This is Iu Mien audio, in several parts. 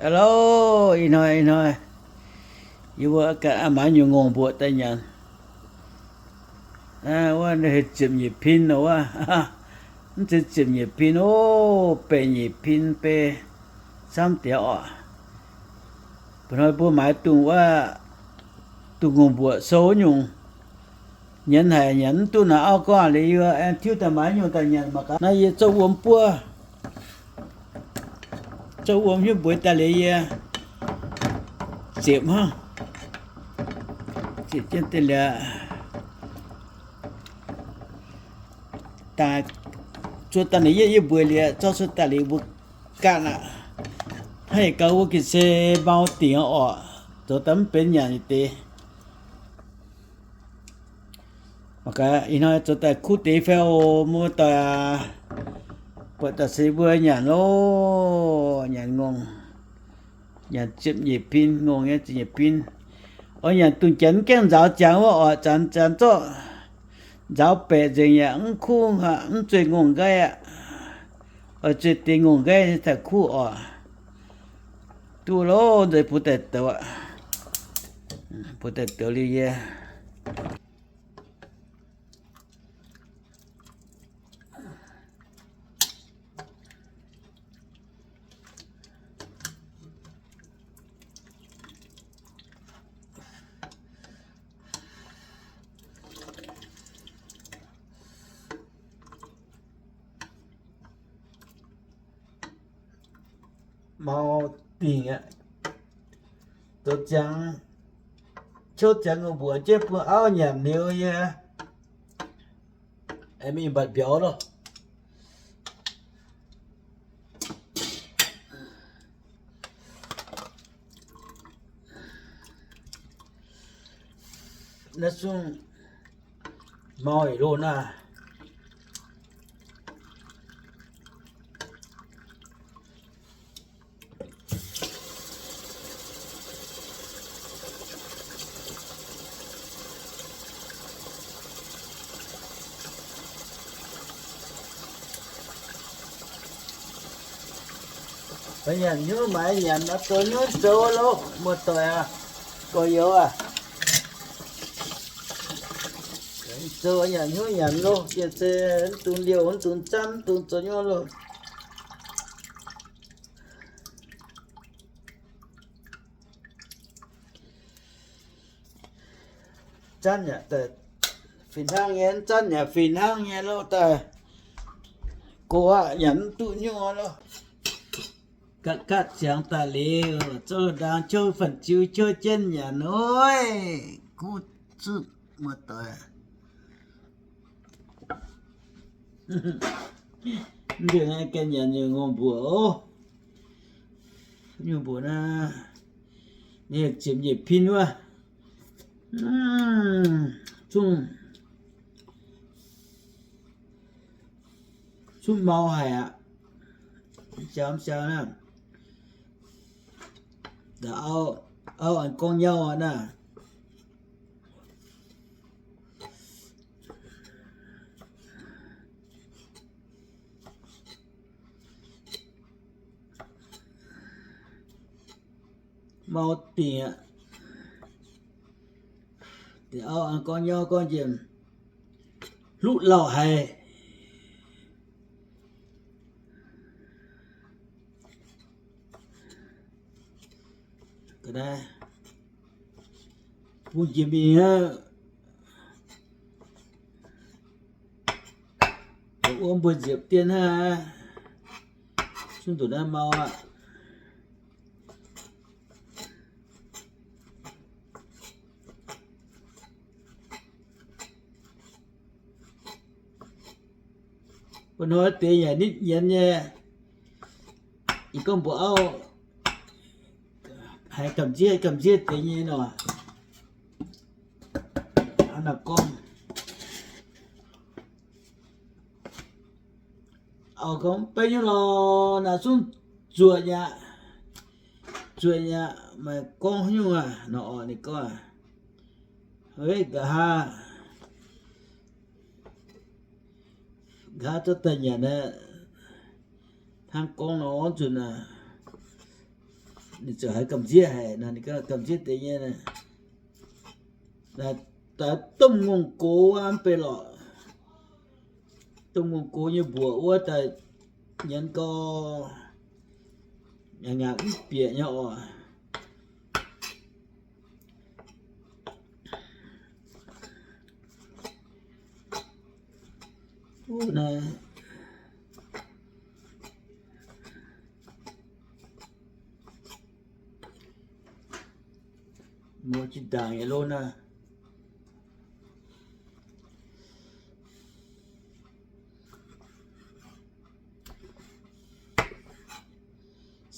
Hello, ih hnoi, ih hnoi yie mbuo ganh maaiz nyungc ngongh mbuoqc daaih nyanc. Wuov ziepc nyeic pin wuov, mv zeiz ziepc nyeic pin oc, baeqc nyeic pin bei camv deix oc. Ba'hnoi mbuo maaiz dungh wuov, dungh ngongh mbuoqc sou nyungc. Nyanc haic, nyanc mv duqv naaic auv gorngv liuz yie aengx tiuv daaih maaiz nyungc daaih nyanc mangc gaax. Naaiv yie zorqv wuom buov, zorqv wuom hiuv mbueix daaih liuz yie ziepc hnangv. Ziepc jienv deix liuz, daaih zuov daaih ninh yietv yietv mbueix liuz, zorqv cuotv daaih liuz mbuo ganh aqv. Hnangv yietc gaux wuov ga'sie mau dingc oc, zoux daaih mv benx nyanc yietc deix. Mangc gaax ih hnoi zoux daaih kuv deix fai oc, muoz-doic aac. Buatc daaih se mbuo nyanc loh, nyanc ngongh, nyanc ziepc nyeic pin, ngongh nyei ziepc nyeic pin. Oix nyanc dungh janx mv gaengh nzaaux ziangx wuov oc, zanx zanx zorqv nzaaux baeqc nzengc yaac mv kuv aqv, mv zueih ngongh nqaiv aqv. Oix zueih deix ngongh nqaiv taaih kuv oc. Duqv loh, nzeix bun daaih douz aqv. Bun daaih douz liuz yie mau dingc aqv. Zoux ziangx, qouv ziangx ngongh mbuoqc jienv bun auv nyanc liuz yie mingh mbatc mbiauz loh. Naaiv zungv mau yietc loh naaiv. Nyanc hnyouv maaiz nyanc nor zoux hnyouv zoux loh, muoz-doic aac, gorx-youz aac. Zoux nyanc hnyouv nyanc loh, jiex se mv dungx liouh, mv dungx zanv, mv dungx zoux hnyouv loh. Zanv yaac fih hnangv nyei, zanv yaac fih hnangv nyei loh daaih. Gox aqv, nyanc mv duqv hnyouv loh. Gatv gatv ziangx daaih liuz, zoux ndaangc qouv fanh ziux qouv jienv nyanc oc. Kuv zuqv muoz-doic. Mv nzunc naaiv ganh nyanc nyei ngongh mbuoqc oc. Nyungc mbuoqc naaiv, ninh ziepc nyeic pin wuov. Zungv, zungv mau haic aqv. Siaaux siaaux naaiv, auv, auv aengx gorngv nyauv aqv naaiv. Mau dingc aqv. Deix auv aengx gorngv nyauv gorngv njiec, hluqv lauh haic. Ga'naaiv bungx jiex mingh aqv. Wuov mbuo nziepc dien hnangv aqv. Zungv nduqc naaiv mau aqv. Wuov hnoi deix yaac nitv nyienz nyei. Ih gorngv mbuoqc auv haiz gamh nziev gamh nziev deix nyei nor, hnangv naaiv gorngv. Auv gorngv, beiv nyungc lorqc, naaiv zungv zuoqc nyei aqv. Zuoqc nyei aqv, meih gorngv nyungc aqv nor, orqc, ninh gorngv, hnangv nqa'haav, nqa'haav zorqv daaih nyanc naaiv, hnangv gorngv nor, nzunc naaiv, ninh ziouc haiz gamh nziev haic nor, ninh gorngv gamh nziev deix nyei. Daaih domh ngongh gox wuov mv bei lorqc. Domh ngongh gox nyei mbuoqc wuov daaih nyienz gau, ngaanc mv bieqc nyei oc. Wuov naaiv mbuo jiex ndaangc nyei lov naaiv.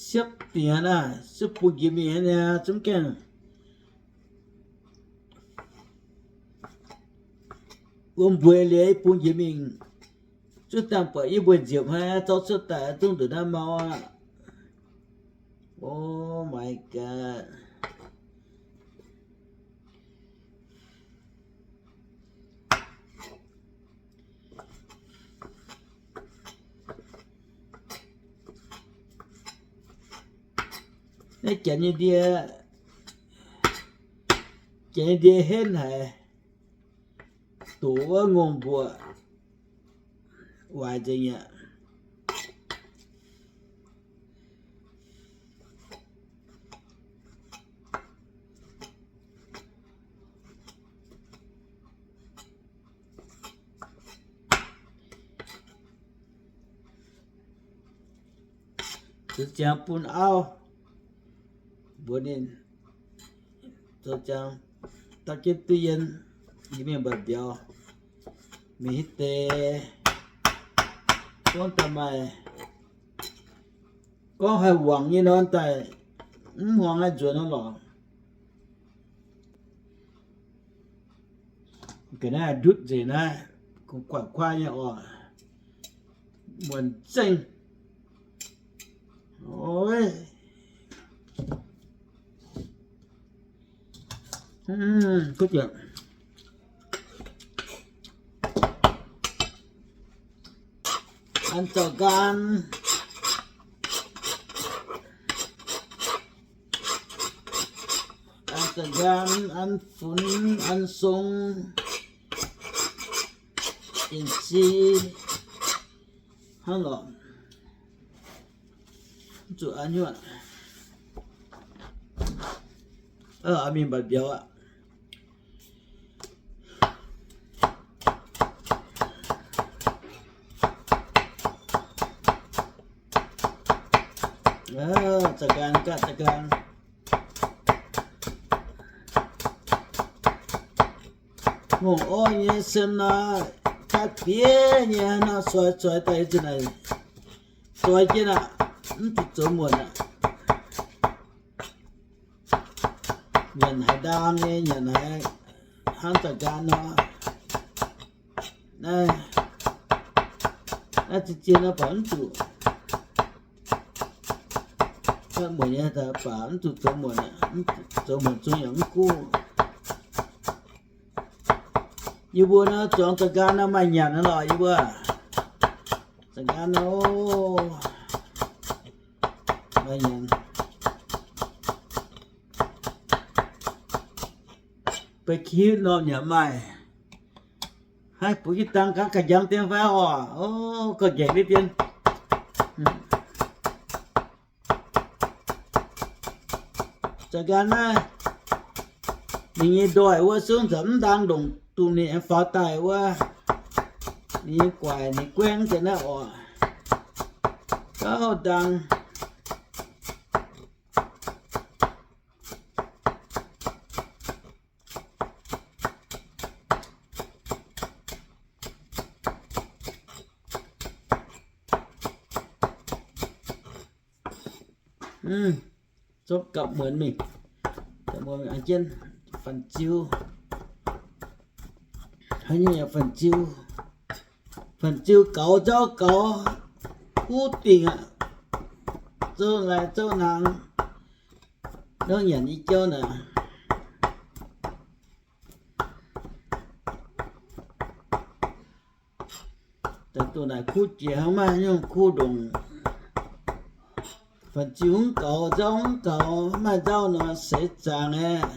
Siepv dingc naaiv, siepv bung jiex mingh aqv, zungv gaengh wuom mbueix liuz bung jiex mingh. Zuov dangh buatc yie mbuo nziepc hnangv, zorqv cuotv daaih zungv nduqc naaiv mau aqv. Oh my god. Naaiv janx nyei ndie, janx nyei ndie henv haic, doqc wuov ngongh mbuoqc waaic nzengc mi'aqv. Zoux ziangx bun auv, mbuox ninh zoux ziangx dapv jienv duqv yien, yie mingh mba'biaux, mingh hitv deix, gorngv daaih maaih, gorngv haih wangc nyei nor daaih, mv hmuangx haih nzuonx nor lorqc. Ga'naaiv ndutv nzengc naaiv, gu'nguaaic kuaaiv nyei oc. Muonc zengv. Oi. Kuv ziouc an zaux nqaang, an zaux nqaang, an funx, an song, in si hnangv lorqc. Zuqc an nyuoqc. Mingh mba'biaux aqv. Zaux nqaang, gaatv zaux nqaang. Ngongh orv nyei sen nor, gaatv bieqc nyei nor, soix zoix daaih zinh naaic, zoix jienv aqv, mv zuqc zoux muonc aqv. Nyanc haaix ndaang nyei, nyanc haaix hnangv zaux nqaang nor. Naaiv, naaiv zien-zien nor baac mv zuqc, muonc nyei baac mv zuqc zoux muonc, zoux muonc zungv yaac mv guv. Yie mbuo nor zuangx zaux nqaang nor maaih nyanc nor lorqc, yie mbuo zaux nqaang nor maaih nyanc. Ba'gi norm yaac maaih. Haiv, bungx jienv dangh gaax ga'njangx dien fai oc. O, gauh njaaic nyei dien. Zaux nqaang naaiv, ninh nyei ndoih wuov zungv nzamc mv ndaang ndongc, dongh ninh aengx faaux daaih wuov, ninh nyei guaaic ninh guengv deix naaiv oc. Gauh ndaang. Zopv gapv muonz mingh, muonz mingh jienv fan-ziu. Haaix nyungc yaac fan-ziu, fan-ziu gaux nzauv gaux, kuv dingc aqv. Zouv lai zouv hnaangx, nor nyanc nyei jauv naaic. Daaih duqv naaic kuv jiex hnangv, maiv nyungc kuv ndongc. Banh ziu mv gaux, nzauv mv gaux, maaih nzauv nor seix zaangc aeqv,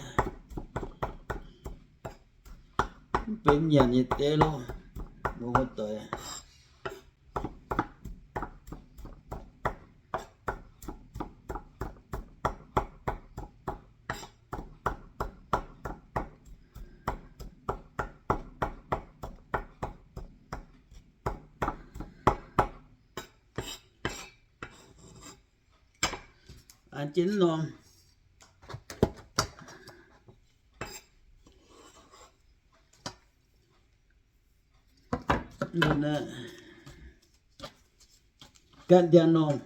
mv benx nyanc nyei deix loh, muoz-doic. An jienv norm ganh ndiangx-normh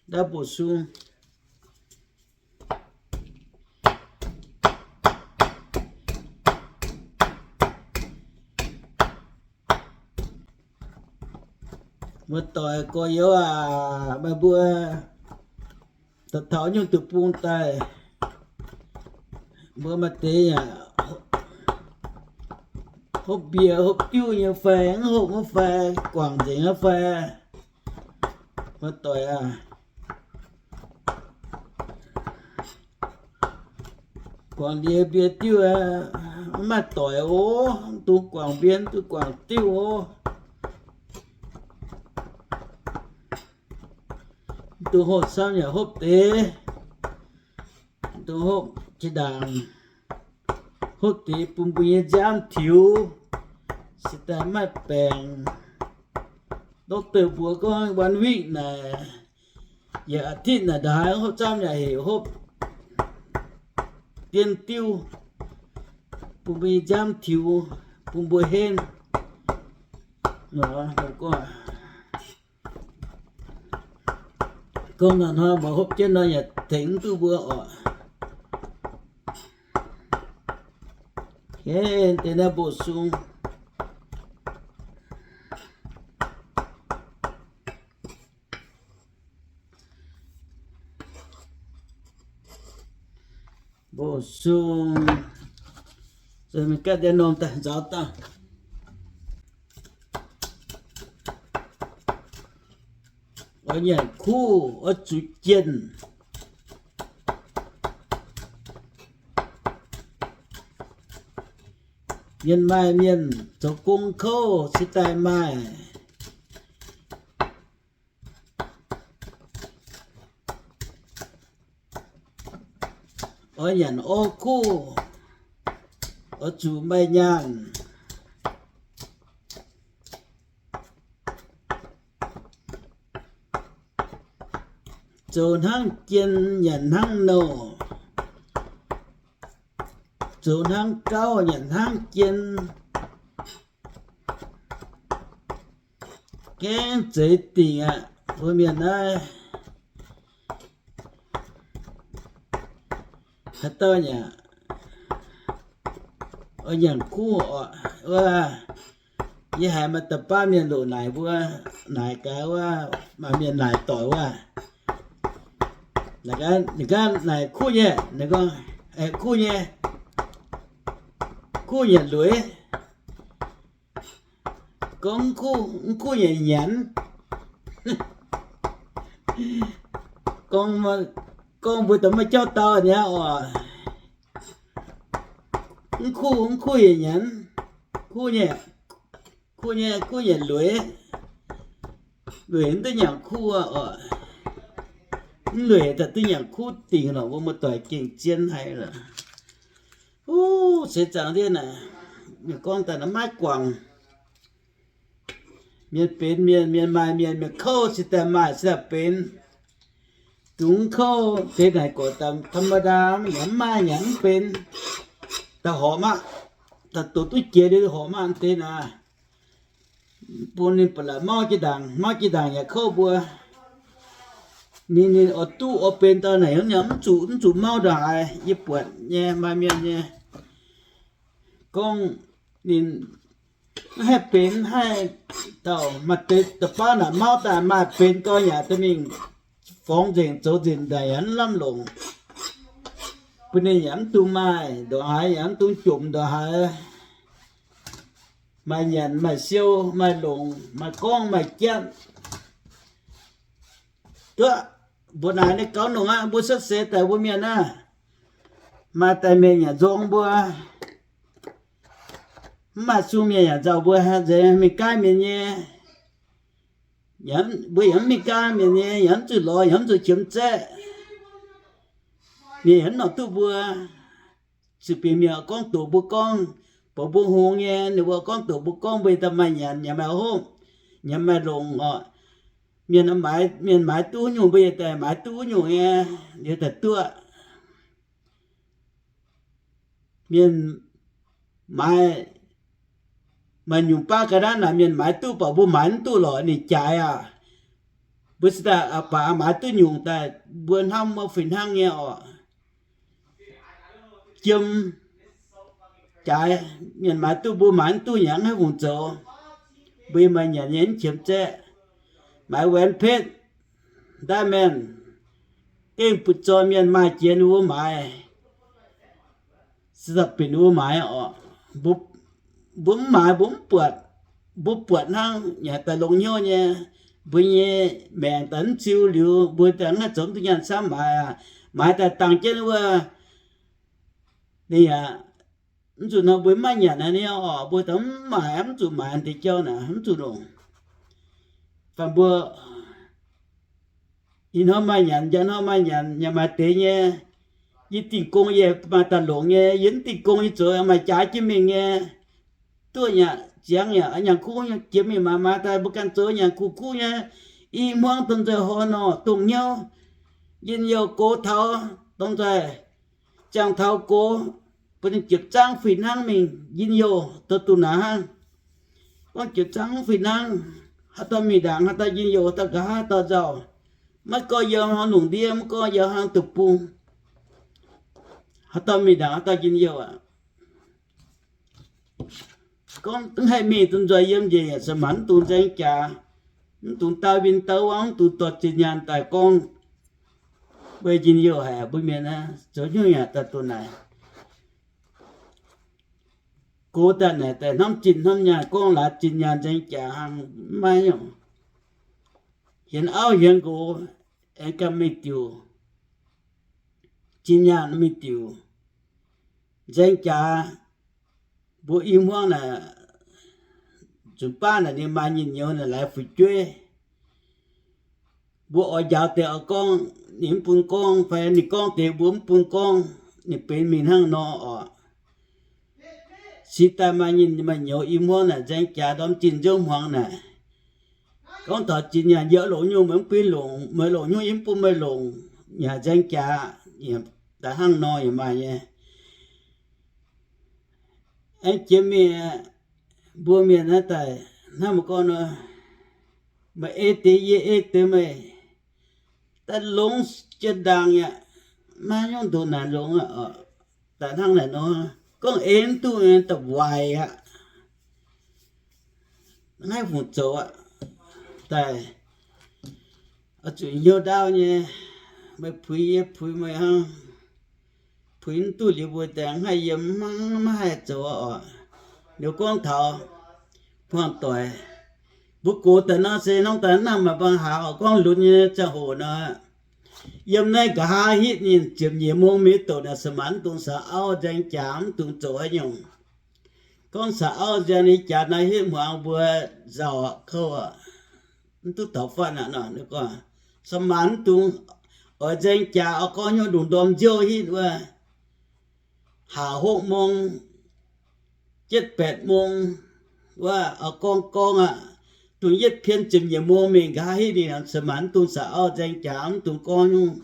ndau bổ sung. Muoz-doic gorx-youz aac, meih mbuo daaih taux nyungc deic-bung daaih, mbuo maaih deix yaac hopv mbie hopv diuv nyei fai, mv hopv nyei fai, guangc nzengc nyei fai, muoz-doic aac. Guangc ndie mbie diuv, mv maaih doic oc. Mv dungx guangc mbie, mv dungx guangc diuv oc. Mv dungx hopv camv yaac hopv deix. Mv dungx hopv jiex ndaangc. Hopv deix bun mbuo nyei nziaamv tiux, se daaih maaih baengc. Doctor mbuox gorngv one week naaic, yietc อาทิตย์ naaic ndaaih hopv camv yaac heuc hopv dien diuv, bun mbuo nyei nziaamv tiux, bun mbuo henv. Gorngv naaiv hnoi mbuo hopv jienv nor yaac tengx mv duqv mbuo oc. Deix naaiv bổ sung. Bổ sung, mingh ganh dien norm daaih nzaaux daaih. Oix nyanc kuv, oix zuqc jienh. Mienh maaih mienh zoux gong kouv cingx daaih maaih. Oix nyanc orv kuv, oix zuqc maaih nyaanh. Zoux hnangv jien nyanc hnangv nouh, zoux hnangv gauv nyanc hnangv jien. Gaengh zeix dingc aqv. Mbuo mienh naaiv haaix dauh yaac oix nyanc kuv oc. Wuov, yie haiz maaih da'baav mienh loc naaic mbuo, naaic gaax wuov, maaih mienh naaic doic wuov, ninh gorngv naaic kuv nyei, ninh gorngv, kuv nyei, kuv nyanc lueic. Gorngv mv kuv, mv kuv nyanc nyanc. Gorngv, gorngv mbuo daaih maiv jauv dau nyei oc. Mv kuv, mv kuv nyanc nyanc, kuv nyei, kuv nyei, kuv nyanc lueic. Lueic mv duqv nyanc kuv oc. Mv lueic daaih duqv nyanc kuv dingc lorqc. Mbuo muoz-doic gengh zien haic lorqc. Huv, seix zaangc ndiev naaic, gorngv daaih naaiv maiv guangc. Mienh benx mienh, mienh maaih mienh, mienh kouv cingx daaih maaih cingx daaih benx. Dungx kouv deix naaic gorqv ธรรมดา yaac mv maaih yaac mv benx. Daaih horpc maah, daaih doqc duqv jiex liuz horpc maah deix naaic. Bun ninh ba'laqc mauv jiex ndaangc, mauv jiex ndaangc yaac kouv mbuo. Ninh, ninh oix duqv oix benx daaih naaic mv zuqc, mv zuqc mauv ndongc haaix. Yie buatc nyei, maaih mienh nyei gorngv ninh mv haih benx, mv haih dauh maaih deix da'baav naaic mauv daaih maaih benx gau yaac daaih mingh forngx nzengc zoux nzengc daaih yaac mv lamh longc. Bun ninh yaac mv dungx maaih ndongc haaix, yaac mv dungx jomc ndongc haaix. Maaih nyanc maaih siou, maaih longc maaih gorngv maaih jatv. Duqv Mbuo naaic ninh gaux nongc aqv, mbuo cuotv seix daaih mbuo mienh aqv. Maaih daaih mienh yaac nzong mbuo, mv maaih sung mienh yaac nzauh mbuo, nzengc mingh gaanv mienh nyei. Mbuo yaac mv mingh gaanv mienh nyei, yaac mv zuqc lorz, yaac mv zuqc qiemx zaeqv. Mienh yaac mv nor duqv mbuo. Zuqc bieqc mienh gorngv doqc mbuo gorngv, buatc mbuo hngongx nyei, ninh mbuo gorngv doqc mbuo gorngv mbuo daaih maaih nyanc, nyanc maaih hopv, nyanc maaih longc oc. Mienh, mienh maaiz duqv nyungc mbuo yaac daaih maaiz duqv nyungc nyei, liuz daaih duqv. Mienh maaiz, maaih nyungc baav ga'naaiv naaic mienh maaiz duqv, buatc mbuo maaiz mv duqv lorqc ninh jaaix aqv. Mbuo se daaih baac maaiz duqv nyungc daaih mbuo hnamv wuov fih hnangv nyei oc. Jiem, jaaix, mienh maaiz duqv mbuo maaiz mv duqv, yaac mv haih fungc zoux. Mbuo maaih nyanc nyei mv qiemx zaeqv. Maaiz แหวนเพชร diamond, gengh butv-zoih mienh maaih jiex ninh mbuo maaiz, se daaih binc ninh mbuo maaiz oc. Mbuo mv maaiz mbuo mv buatc. Mbuo buatc hnangv yaac daaih longx hnyouv nyei. Mbuo nyei maengc daaih mv ziux liuz, mbuo daaih mv haih zoux mv duqv nyaanh camv maaiz aqv. Maaiz daaih dangh jienv wuov, ninh yaac mv zuqc nor mbuo mv maaih nyanc naaiv nyei oc. Mbuo daaih mv maaiz, mv zuqc maaiz deix jauv naaic, mv zuqc longc. Fai mbuo ih hnoi maaih nyanc, njang hnoi maaih nyanc, nyanc maaih deix nyei. Yie dingh gong yie maaih daaih longc nyei, yie mv dingh gong yie zoux maaih jaaix jienv mingh nyei. Duqv yaac ziangx yaac nyaanh kuv jiex mingh maaiz maaiz daaih mbuo ganh zoux nyanc kuv kuv nyei. I hmuangv domh nzoih horh nor dongh hnyouv, njien-youh gox taux domh nzoih, ziangh taux gox, bun ninh jiepc zaangv fih hnangv mingh, njien-youh douz duqv naaic hnangv. Gorngv jiepc zaangv fih hnangv, haaix dauh mingh ndaangc, haaix dauh njien-youh, haaix dauh nqa'haav, haaix dauh nzauh. Maiv gorngv yiem haaix lungh ndiev, maiv gorngv yiem haaix duqv bung, haaix dauh mingh ndaangc, haaix dauh njien-youh aqv. Gorngv mv haih mingh duqv nzoih yiem njiec yaac se maanc mv dungx nzaeng jaax, mv dungx dau win dau wangv, mv dungx dorh zinh nyaanh daaih gorngv. Weic njien-youh haic, mbuo mienh naaiv zoux nyungc yaac daaih duqv naaic. Gox daaih naaic daaih hnamv zinh hnamv nyaanh, gorngv laaix zinh nyaanh nzaeng jaax hnangv, maiv nyungc. Hienx auv hienx nqox aengx ganh mingh diuc, zinh nyaanh mingh diuc, nzaeng jaax. Mbuo i hmuangv naaic, nzunc baav naaic ninh maaih nyinh nyouz naaic laaix fu'jueiv. Mbuo oix njaaux deix oix gorngv, ninh mv bun gorngv, fai ninh gorngv deix mbuo mv bun gorngv, ninh benx mingh hnangv nor oc. Cingx daaih maaih nyinh maaih nyouz i hmuangv naaic nzaeng jaax ndorm zinh nziouv hmuangx naaic. Gorngv taux zinh nyaanh yie longc nyungc meih mv bun longc, meih longc nyungc yie mv bun meih longc, yaac nzaeng jaax, daaih hnangv nor yaac maaih nyei. Aengx jiex mingh, mbuo mienh naaiv daaih hnangv meih gorngv nor, meih ei deix yie, ei deix meih, daaih longx jiex ndaangc aqv. Maiv nyungc nduqc naaic longx aqv. Daaih hnangv naaic nor, gorngv ei mv duqv daaih waaic aqv. Maiv haih fungc zoux aqv. Daaih oix zuqc hnyouv ndaauv nyei, meih puix yie puix meih hnangv. Puix mv duqv liuz mbuo daaih mv haih yiem, mv haih zoux oc. Liuz gorngv taux muangx-doic, mbuo gox daaih nor se hnangv daaih mv nangc maaih bang haaix oc. Gorngv lunx nyei ziangh hoc nor, yiem naaiv nqa'haav hitv ninh ziepc nyeic mong mingh doqc naaic, se maanc mv dungx saux auv nzaeng jaax, mv dungx zoux haaix nyungc. Gorngv saux auv nzaeng ninh jaax nor, hitv hmuangx mbuo nzauh kouv, mv duqv taux fatv aqv nor. Se maanc mv dungx oix nzaeng jaax, oix gorngv hnyouv ndongc ndorm nziouv hitv wuov, haac hopv mong, jietv baeqc mong wuov, oix gorngv gorngv aqv. Dungx yietv pien ziepc nyeic mong mingh nqa'haav hitv ninh, se maanc mv dungx saux auv nzaeng jaax, mv dungx gorngv nyungc,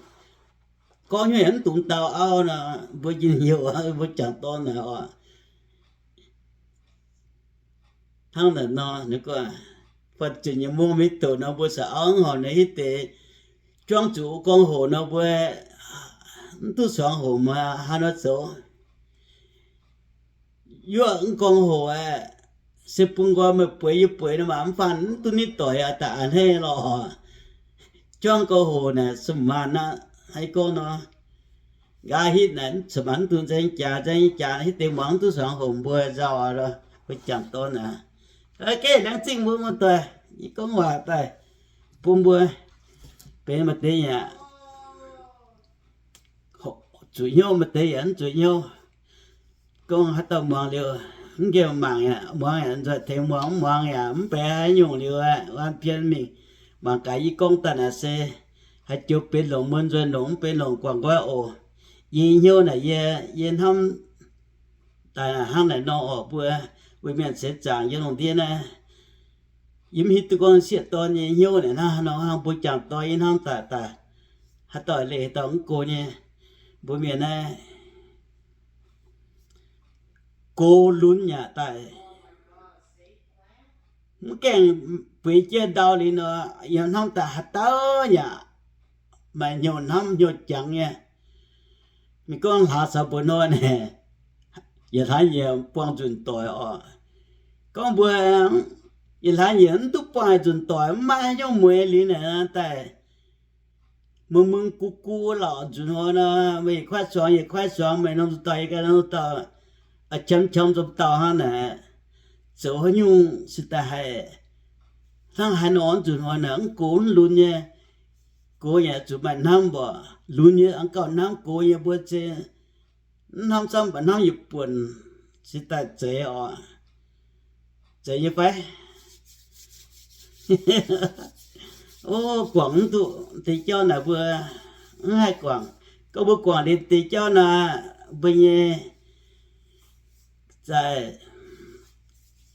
gorngv nyungc yaac mv dungx dau auv nor. Mbuo njien-youh, mbuo jangc dorn naaic oc. Hnangv naaic nor, ninh gorngv, fai ziepc nyeic mong mingh doqc nor, mbuo saux auv mv horpc nor, hitv deix juangv zuqc gorngv hoc nor, mbuo mv duqv suangx hoc, mbuo haaix nor zoux? Yuoqv mv gorngv hoc aeqv, se bun nqoi meih bueix yie bueix nor, mv faanh mv duqv nitv doic aqv, daaih a'hneiv lorqc. Juangv gorngv hoc naaic, se maanc aqv. Haaix gorngv nor, nqa'haav hitv naaic, se maanc mv dungx nzaeng jaax, nzaeng jaax hitv deix muangx mv duqv suangx hoc, mbuo nzauh aqv. Mbuo jangc dorn aqv. Geh laengz zingh mbuo muoz-doic, yie gorngv waac daaih bun mbuo benx maaih deix aqv. zuqc hnyouv, maaih deix yaac mv zuqc hnyouv. Gorngv haaix dauh muangx liuz, mv nqemh mangc yaac muangx yaac nzuonx tengx muangx, mv muangx yaac mv benx haaix nyungc liuz, aa, pien mingh mangc gaax yie gorngv daaih naaic se haih joux benx longc mun nzuonx longc, mv benx longc guangc nqoi oc. Yie hnyouv naaic yie, yie hnamv daaih hnangv naaic nor oc, mbuo weic mienh seix zaangc yiem lungh ndiev naaiv, yie mv hiuv duqv gorngv sieqv dorn nyei hnyouv naaic hnangv haaix nor hnangv. Mbuo jangc dorn yie hnamv daaih, daaih haaix dauh leih haaix dauh mv go nyei, mbuo mienh naaiv gox lunx yaac daaih mv gaengh bueix jienv ndau liuz nor, yie hnamv daaih haaix dauh yaac maaih hnyouv hnamv hnyouv jangx nyei. Mingh gorngv hlaax caux mbuo nor naaic, yietc hlaax nyeic buangh nzunc doic oc. Gorngv mbuo yietc hlaax nyeic mv duqv buangh nzunc doic, mv maaih haaix nyungc mueiz liuz naaic daaih, mungz mungz gu gu lauc nzunc hnoi nor, meih yietc kuaaiv suangx yietc kuaaiv suangx, meih norm nzuqc dauh yie ganh norm nzuqc dauh, qiemx qiemx nzunc dauh hnangv naaic, zoux haaix nyungc se daaih haih hnangv haaix nor nzunc hnoi naaic mv gox mv lunx nyei. Gox yaac zuqc maaih hnamv mbuoqc, lunx nyei aengx gauh hnamv. Gox nyei mbuo se mv hnamv camv, mv baac hnamv yietc buonc, se daaih zeiz oc. Zeiz nyei fai? O, guangc mv duqv deix jauv naaic mbuo mv haih guangc. Gorngv mbuo guangc liuz deix jauv naaic, mbuo nyei zaaih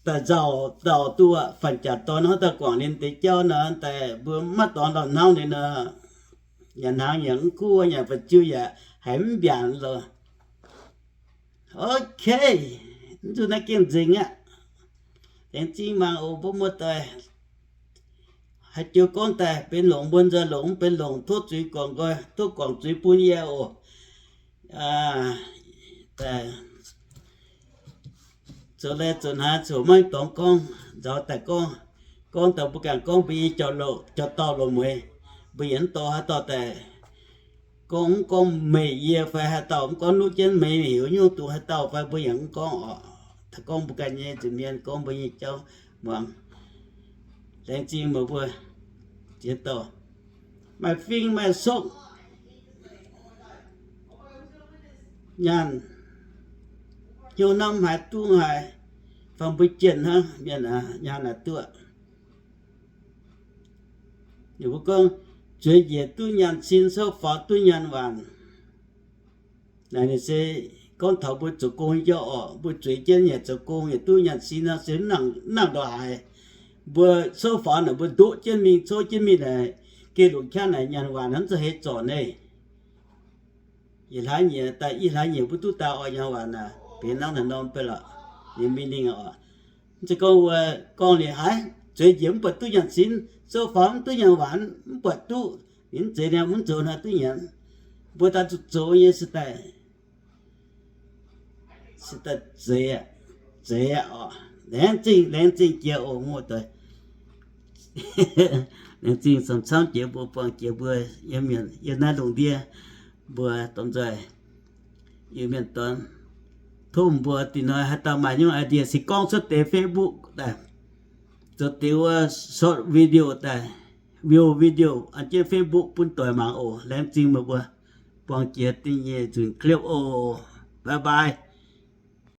daaih nzauh dauh duqv aqv. Fanh jaax dorn hnangv daaih guangc liuz deix jauv naaic, daaih mbuo mv maaih dorngx ndorm hnamv liuz nor, yaac hnaangx yaac mv kuv, yaac fa'ziu yaac haiz mv mbiaanc loh. Ok, mv zuqc naaiv gengh nzengc aqv. Laengz zingh mangc oc, mbuo muoz-doic. Haaix joux gorngv daaih benx longc mbuo nzoih longc, mv benx longc tov zuiz guangc nqoi, tov guangc zuiz bun yie oc. Zoux lai zoux hnaaiv ziouc maiv dorngx gorngv, nzauz daaih gorngv, gorngv daaih mbuo ganh gorngv mbuo nyei jauv-louc jauv-dauh loz-mueiz, mbuo yaac mv dorh haaix dauh daaih gorngv, mv gorngv meih yie fai haaix dauh, mv gorngv nuqv jienv meih heuc nyungc duqv haaix dauh fai mbuo yaac mv gorngv oc. Taux gorngv mbuo ganh nyei zuqc mienh gorngv mbuo nyei jauv muangx. Laengz zingh meih mbuo ziex dauh. Maaih fing maaih sokv nyaanh, hnyouv hnamv haiz duqv haiz, fai mbuo jienh hnangv mienh aqv, nyaanh naaic duqv. Ninh mbuo gorngv, zueiz njiec duqv nyaanh sin, souv faaux duqv nyaanh waanc. Naaiv ninh se gorngv taux mbuo zoux gong nyei jauv oc. Mbuo zueiz jienv yaac zoux gong yaac duqv nyaanh sin nor se mv nangc ndongc haaix. Mbuo souv faaux naaic mbuo ndoqv jienv mingh, cov jienv mingh naaic, geh longc qaqv naaic nyaanh waanc mv zuqc heix zorc naaiv. Yietc hlaax nyeic daaih i hlaax nyeic mbuo duqv daaih oix nyaanh waanc naaic, benx hnangv naaic norm beiv lorqc, nyei meaning oc. Mv zeiz gorngv wuov gorngv liuz haiz zueiz njiec mv buatc duqv nyaanh sin, souv faaux mv duqv nyaanh waanc, mv buatc duqv, ninh mv zeiz niaa, mv zoux hnangv duqv nyanc. Mbuo daaih zuqc zoux nyei se daaih, se daaih zeiz aqv, zeiz aqv oc. Laengz zingh, laengz zingh jiex oc, muoz-doic. Laengz zingh camv-camv jiex mbuo, buangh jiex mbuo yiem mienh yiem naaiv lungh ndiev mbuo dorh nzoih Iu-Mienh dorn. Tov mbuo dih hnoi haaix dauh maaih nyungc idea se gorngv cuotv deix Facebook daaih, zoux deix wuov short video daaih, video, video an jienv Facebook bun doic mangc oc. Laengz zingh meih mbuo. Buangh jiex dingh nyei nzunc clip oc. Bye bye.